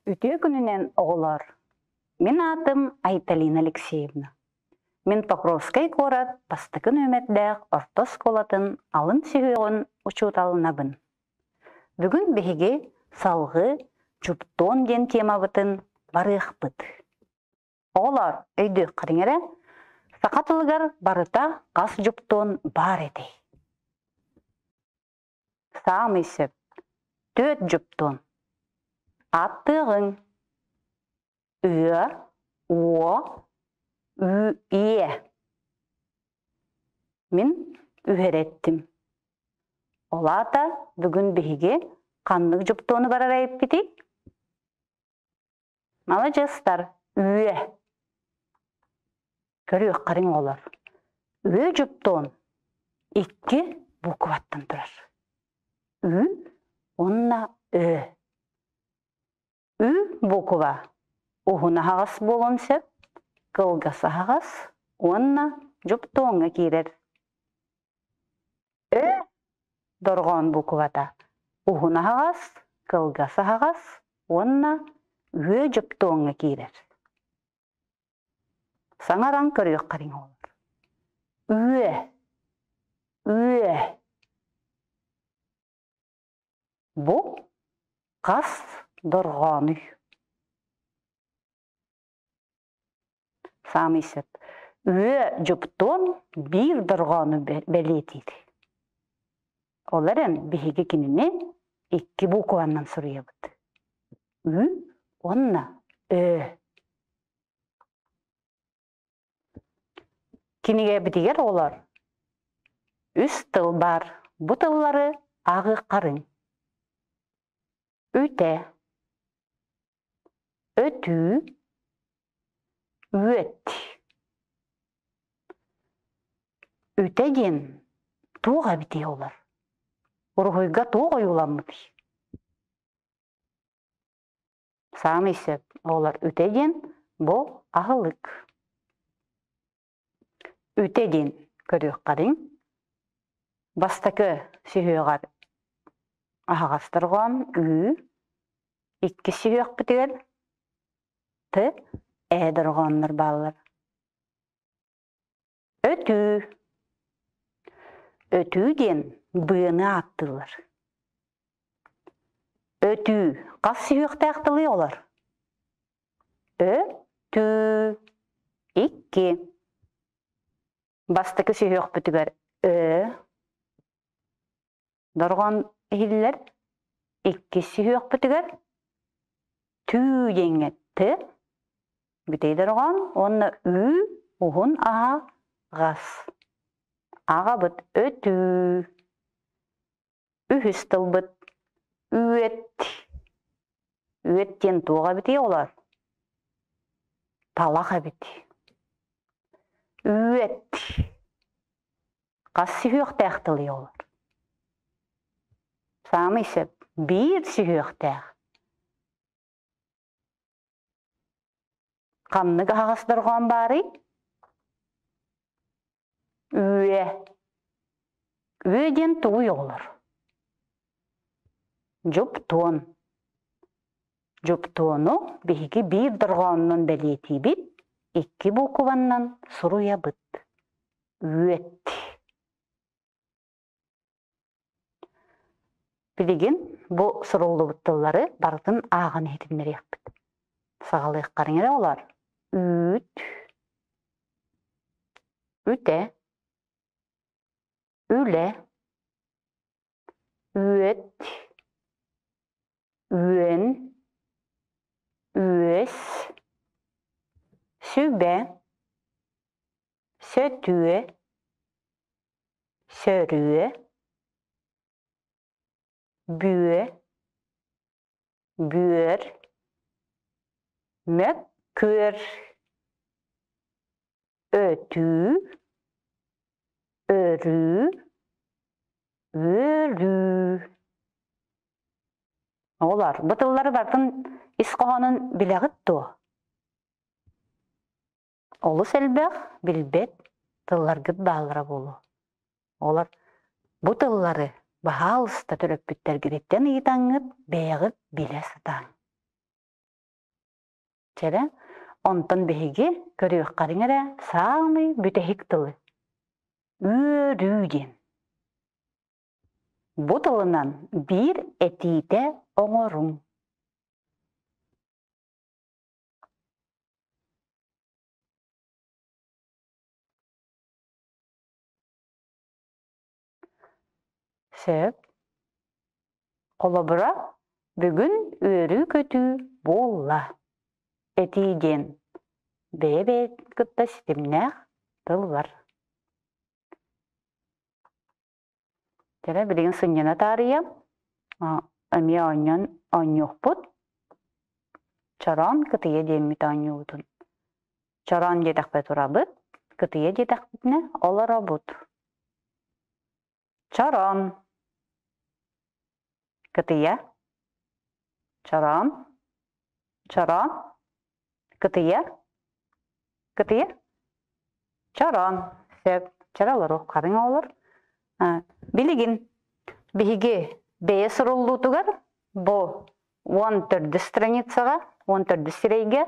Үтүө күнүнэн, оҕолоор! Мин аатым Айталина Алексеевна. Мин Покровскай куорат бастакы нүөмэрдээх орто оскуолатын алын сүһүөҕүн учууталынабын. Бүгүн биһиги салгыы Чуптуон диэн темабытын барыахпыт. Оҕолоор, өйдүөххүтүн эрэ, саха тылыгар барыта хас дьуптуон баар этэй? Саамай сөп. Түөрт дьуптуон. Ааттыаҕыҥ. Ыа, уо, ү, иэ. Мин үһэрэттим. Ол аата бүгүн биһиги ханнык дьуптуону барар эбиппитий? Маладьыастар, үө. Көрүөххэриҥ оҕолор. Үө дьуптуон икки букваттан турар. Ү уонна Ө. Ү буква уһун аһаҕас буолуон сөп, кылгас аһаҕас уонна дьуптуоҥҥа киирэр. Ө дорҕоон буквата уһун аһаҕас, кылгас аһаҕас уонна үө дьуптуоҥҥа киирэр. Саҥаран көрүөххэриҥ оҕолор. Үө, үө. Бу хас дорҕоонуй? Саамай сөп. Үө дьуптуон биир дорҕоону бэлиэтиир. Ол эрэн биһиги кинини икки букваннан суруйабыт. Ү уонна Ө. Кинигэбитигэр оҕолор үс тыл баар. Бу тыллары ааҕыаххарыҥ. Үтэ, өтүү, үөт. Үтэ диэн туох эбитий олор? Уруһуйга туох ойууламмытый? Саамай сөп оҕолор үтэ диэн бу аһылык. Үтэ диэн көрүөххэриҥ. Бастакы сүһүөҕэр аһаҕас дорҕоон ү, иккис сүһүөхпүтүгэр т, э дорҕооннор бааллар. Өтүү. Өтүү диэн быаны ааттыыллар. Өтүү хас сүһүөхтээх тылый олор? Ö-түү. Икки. Бастакы сүһүөхпүтүгэр Ö дорҕоон иһиллэр. Иккис сүһүөхпүтүгэр түү диэҥҥэ т бүтэй дорҕоон уонна ү уһун аһа ҕас. Аҕабыт өтүү. Үһүс тылбыт үөт. Үөт диэн туох эбитий оҕолор? Талах эбит. Үөт. Хас сүһүөхтээх тылый олор? Саамай сөп. Биир сүһүөхтээх. Ханнык аһаҕас дорҕоон баарый? Үө. Үө диэн тугуй оҕолор? Дьуптуон. Дьуптуону биһиги биир дорҕоонунан бэлиэтиибит, икки буукубаннан суруйабыт. Үөт. Билигин бу суруллубут тыллары барытын ааҕан иһитиннэриэхпит. Саҕалыаххарыҥ эрэ олор. Үүт, үтэ, үлэ, үөт, үөн, үөс, сүбэ, сөтүө, сөрүө, бүө, бүөр, мөккүөр, өтүү, өрүү, үөрүү. Оҕолор, бу тыллары барытын ис хоһоонун билэҕит дуо? Олус элбэх билбэт тылларгыт бааллара буолуо. Олор бу тыллары баһаалыста төрөппүттэргититтэн ыйытаҥҥыт бэйэҕит билэ сатааҥ. Чэрэ, онтон биһиги көрүөххэриҥ эрэ саамай бүтэһик тылы үөрүү диэн. Бу тылынан биир этиитэ оҥоруҥ. Сөп. Холобура, бүгүн үөрүү-көтүү буолла. Этии диэн бэйэ-бэйэтин кытта ситимнээх тыллар. Кэрэ билигин сынньана таарыйа эмиэ оонньоон оонньуохпут. Чороон кытыйа диэммит оонньуубутун. Чороон диэтэхпэ турабыт, кытыйа диэтэхпитинэ олоробут. Чороон. Кытыйа. Чороон. Чороон. Кытыйа. Кытыйа. Чороон. Сөп. Чара олоруох харыҥ оҕолор. Билигин биһиги бэйэ суруллуутугар бу 14 страницаҕа, 14 сирэйгэ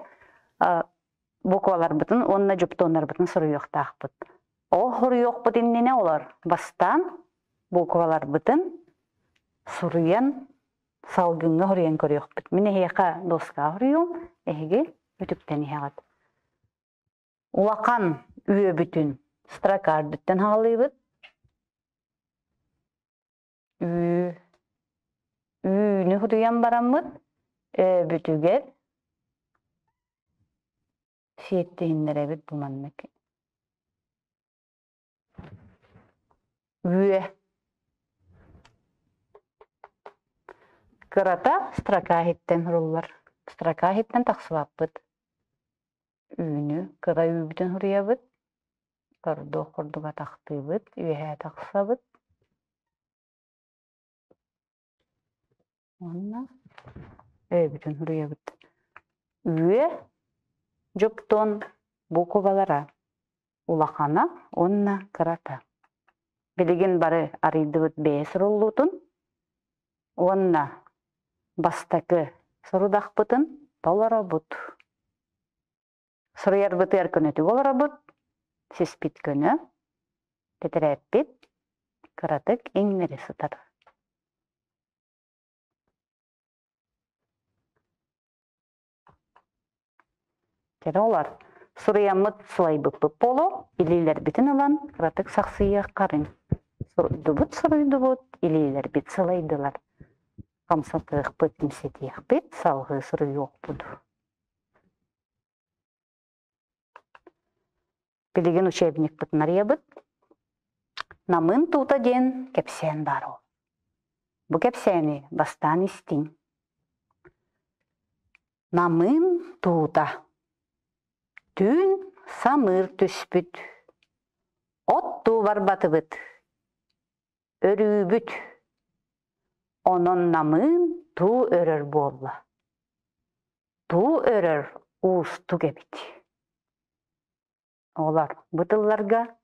букваларбытын уонна дьуптуоннарбытын суруйуохтаахпыт. Ол суруйуохпут иннинэ олор бастаан букваларбытын суруйан салгыҥҥа суруйан көрүөхпүт. Мин эһиэхэ доска суруйуом, эһиги үтүктэн иһэҕит. Улахан үөбүтүн строка үрдүттэн хаалыыбыт. Үү үүнү хутуйан бараммыт өөбүтүгэр сиэттиһиннэрэбит бу маннык. Үө. Кырата строка иһиттэн суруллар. Строка иһиттэн тахсыбаппыт. Үүнү кыра үүбүтүн суруйабыт. Тордуох курдук атахтыыбыт, үөһээ тахсабыт. Уонна өйбүтүн суруйабыт. Үө дьуптун буукубалара улахана уонна кырата. Билигин бары арыйдыбыт бэйэ суруллуутун уонна бастакы сорудахпытын толоробут. Суруйарбытыгар көнөтүк олоробут, сиспит көнө, тэтэрээппит кыратык иҥнэри сытар. Кэрэ олор, суруйаммыт сылайбыппыт буолуо, илиилэрбитин ылан кыратык сахсыйыаххарыҥ. Суруйдубут, суруйдубут, илиилэрбит сылайдылар. Хамсатыахпыт, имсэтиэхпит, салҕыы суруйуохпут. Билигин учебникпытын арыйабыт. Намыын туута диэн кэпсээн баар ол. Бу кэпсээни бастаан истиҥ. Намыын туута. Түүн самыыр түспүт. Оттуу барбатыбыт. Өрүүбүт. Онон намыын туу өрөр буолла. Туу өрөр уустук эбит. Оҕолор, бу тылларга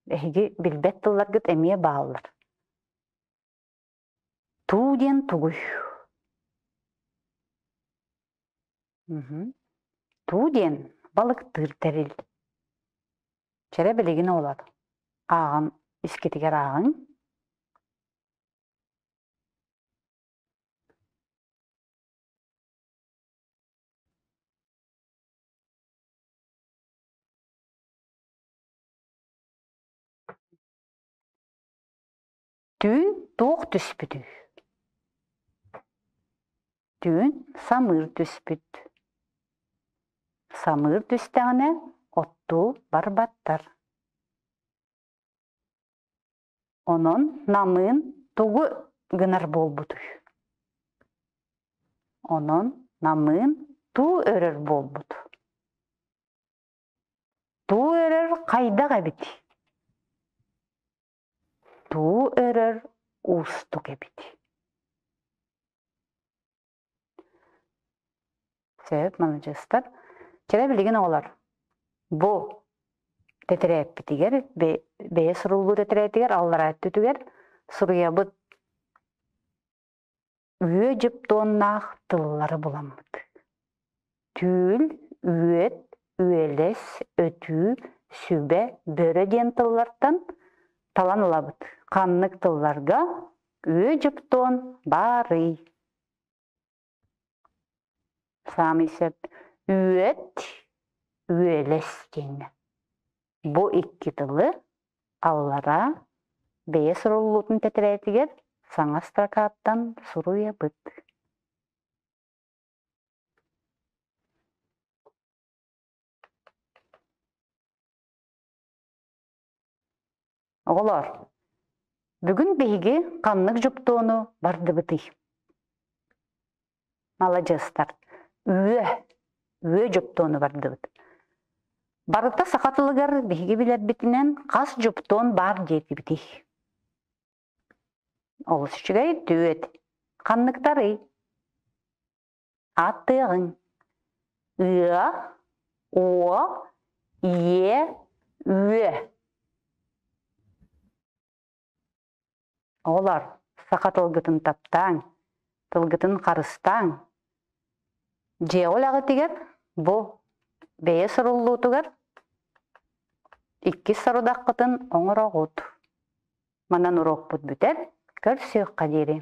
эһиги билбэт тылларгыт эмиэ бааллар. Туу диэн тугуй? Туу диэн балыктыыр тэрил. Чэрэ билигин оҕолор, ааҕан искитигэр ааҕыҥ. Түүн туох түспүтүй? Түүн самыыр түспүт. Самыыр түстэҕинэ оттуу барбаттар. Онон намыын тугу гынар буолбутуй? Онон намыын туу өрөр буолбут. Туу өрөр хайдах эбит? Туу өрөр уустук эбит. Сөп, маладьыастар. Чэрэ билигин оҕолор, бу тэтэрээппитигэр, бэйэ суруллуу тэтэрээтигэр, аллараа өттүтүгэр суруйабыт үө дьуптуоннаах тыллары буламмыт. Түүл, үөт, үөлэс, өтүү, сүбэ, бөрө диэн тыллартан талан ылабыт. Ханнык тылларга үө дьуптуон баарый? Саамай сөп үөт, үөлэс диэҥҥэ. Бу икки тылы аллараа бэйэ суруллуутун тэтэрээтигэр саҥа строкаттан суруйабыт. Оҕолоор, бүгүн биһиги ханнык дьуптуону бардыбытый? Маладьыастар, үө, үө дьуптуону бардыбыт. Барыта саха тылыгар биһиги билэрбитинэн хас дьуптуон баар диэтибитий? Олус үчүгэй түөт. Ханныктарый? Ааттыаҕыҥ. Ыа, уо, иэ, үө. Оҕолор, саха тылгытын таптааҥ, тылгытын харыстааҥ. Дьиэҕэ үлэҕитигэр бу бэйэ суруллуутугар иккис сорудаххытын оҥороҕут. Манан уруокпут бүтэр, көрсүөххэ диэри.